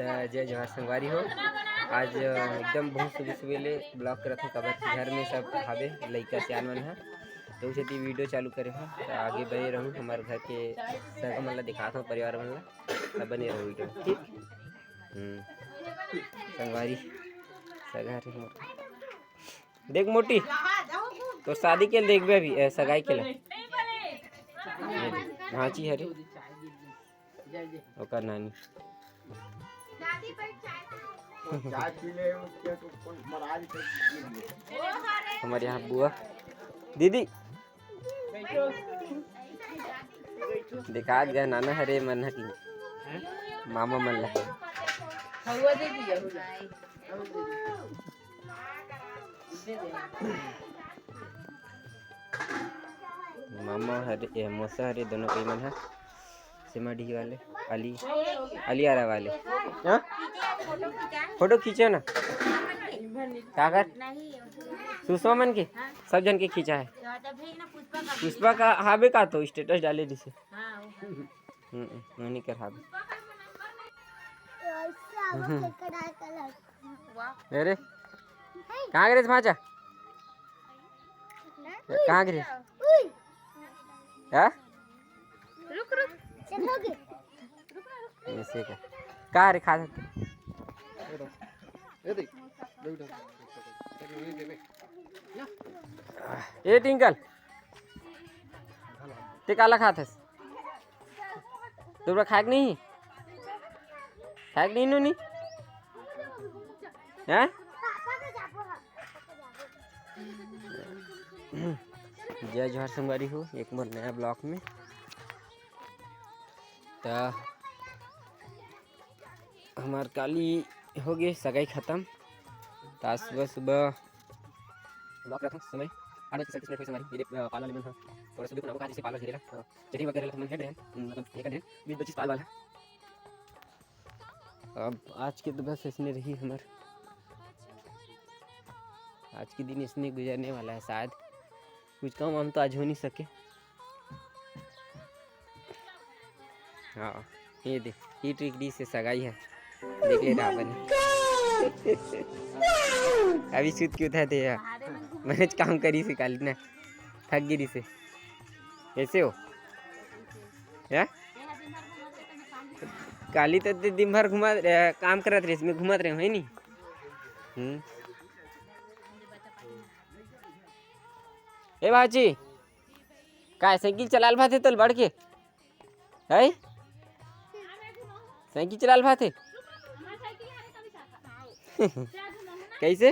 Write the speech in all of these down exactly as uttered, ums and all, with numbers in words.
अ, जय जोहार संगवारी हो। आज, अ, एकदम बहुत सुबह सुबह ले vlog करत हूँ, काबर कि घर में सब हावे, लइका सियान मन ह, तो उसे ती video चालू करे हूँ। तो आगे बने रहूँ, हमारे घर के सगा मन ला दिखात हूँ, परिवार मन ला, तब बने रहूँ video में, ठीक? हम्म, संगवारी, सगा रे मोर। देख मोटी, तोर शादी के देखबे अभी, ए, सगाई के ला। ये देख, भांची हरे। ओकर नानी। चाय पी ले, उसके तो कौन महाराज के गिर गए। हमारे यहाँ बुआ, दीदी, दिखात गए नाना हरे मन ह कि मामा मन ला। हवा दे दिया, हवा। मामा हरे, ए, मोसा हरे, दोनों कोई मन ह। सीमाडीह वाले, अली, अलियारा वाले। हाँ? फोटो खींचो ना। का कर? सुषमा मन के? सब जन के खींचा है। पुष्पा का हाबे का तो status डाले दिसे। हम्म, नोनी कर हाबे। अरे, कहाँ गिरे भांचा? कहाँ गिरे? हाँ? रुक, रुक। ऐसे का? का रे खा सकते? ए टिंकल, ते काला खात हस? तोरा खाए के नहीं? खाए के नहीं नोनी? हैं? जय जोहार संगवारी हो, एक मोर नया vlog में। त हमार काली हो गए सगाई खत्म। त आज सुबह सुबह vlog रखा समय आठ बजे से संगवारी, मेरे, अ, पार्लर में था। थोड़ा सुबह को ना वो कहा जैसे पार्लर घेरेला, अ, चटनी वगैरह ला तो मन हेड रहे, मतलब, ये कर रहे, बीस पच्चीस पाल वाला। अब आज के तो बस ऐसने रही हमर, आज के दिन ऐसने गुजरने वाला है शायद। कुछ काम वाम तो आज हो नहीं सके। हाँ, ये दे, ये ट्रिक डी से सगाई है, देख ले रावण। अभी सुत के उठा थे यार, मैंने काम करी से काली ना, थक गिरी से। ऐसे हो? हैं? काली तो दि-, दिन भर घुमा, अ, काम करत रहे, इसमें घूमत रहे, है नी? हम्म। ए बाजी, का साइकिल चलाल भाथे तल बढ़ के? है? साइकिल चलाल भाथे? कैसे?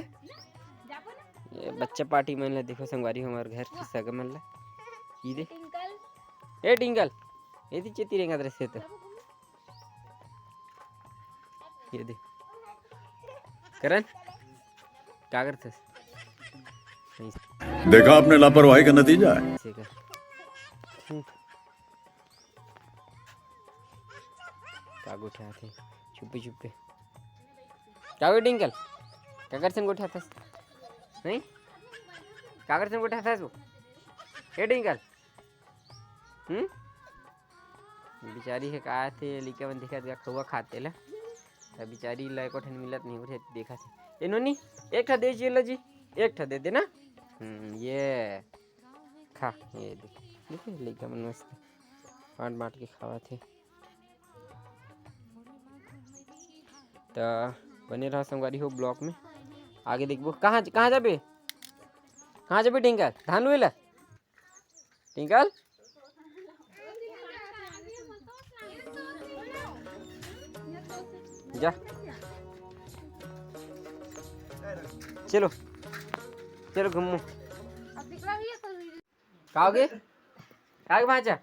ये बच्चा पार्टी मन ला देखो संगवारी, हमारे घर के सगा मन ला। ई दे। ए टिंकल, ये दी चेती रेंगा दृश्य तो। ये दे। करण, का करथस? देखा आपने लापरवाही का नतीजा है। ऐसे कर। हम्म। का गोठियाथे? छुपे छुपे। का गो टिंकल? काकर सन गोठियाथस? नहीं? काकर सन गोठियाथस वो? ए टिंकल? हम्म? बिचारी हे का थे, लइका मन देखत गा खउवा खाते ला। त बिचारी ला एको ठन मिलत नहीं, उठे देखत हे। ए नोनी, एक ठा दे जी ला जी, एक ठा दे देना। हम्म, ये खा, ये दे। देखिए, लइका मन मस्त बांट बांट के खावत हे। त बने रहा संगवारी हो vlog में, आगे देखबो। कहाँ, कहाँ जाबे? कहाँ जाबे टिंकल? धान लुए ला? टिंकल? जा। चलो। चलो घूमो। का होगे? का होगे भांचा?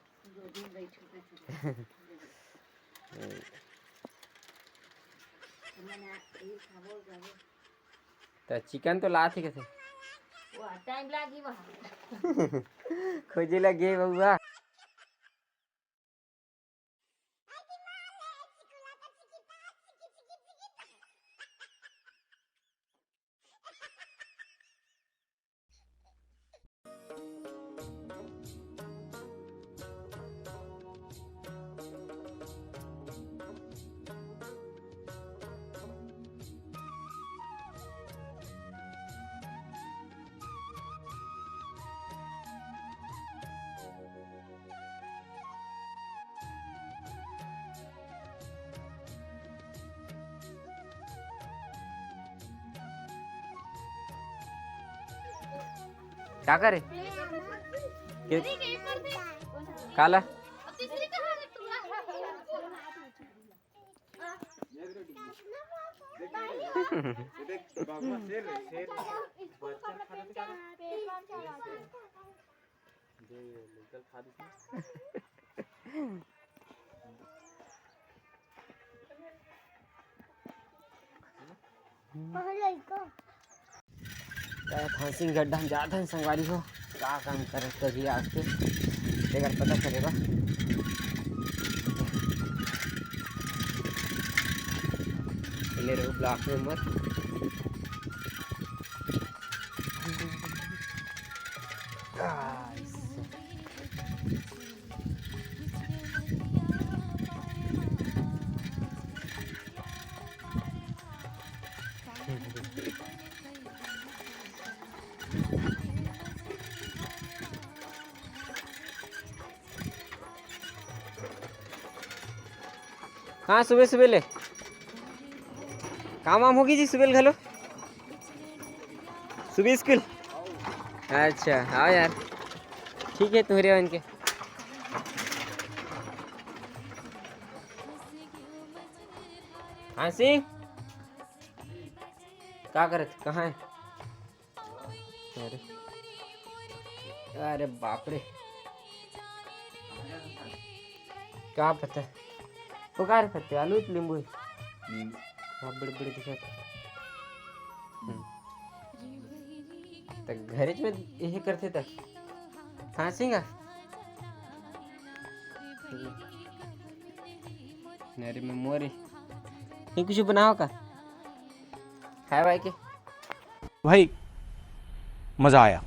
त चिकन तो लात हे कथे। वो टाइम लागी वहाँ। खोजे लगे बउआ। का करे? के-, काला? त धांसिंग गड्ढा म जात हन संगवारी हो, का काम करत कभी आज के, तेकर पता चलेगा। ले रहो ब्लॉक में मत। हाँ, सुबह सुबह ले काम वाम होगी जी, सुबह ले घलो सुबह स्कूल। अच्छा, आओ यार, ठीक है, तुम्हारे बन के। हाँ सिंह, का करत, कहाँ है? अरे, अरे बाप रे, का पता? वो का रे पत्ते, आलू त नींबू है? नींबू। हाँ, बड़े बड़े दिखत। हम्म। त घरेच में यही करथे त खांसी का? अरे मैं मोरे। ये कुछ बनाओ का? खाए भाई के? भाई, मजा आया।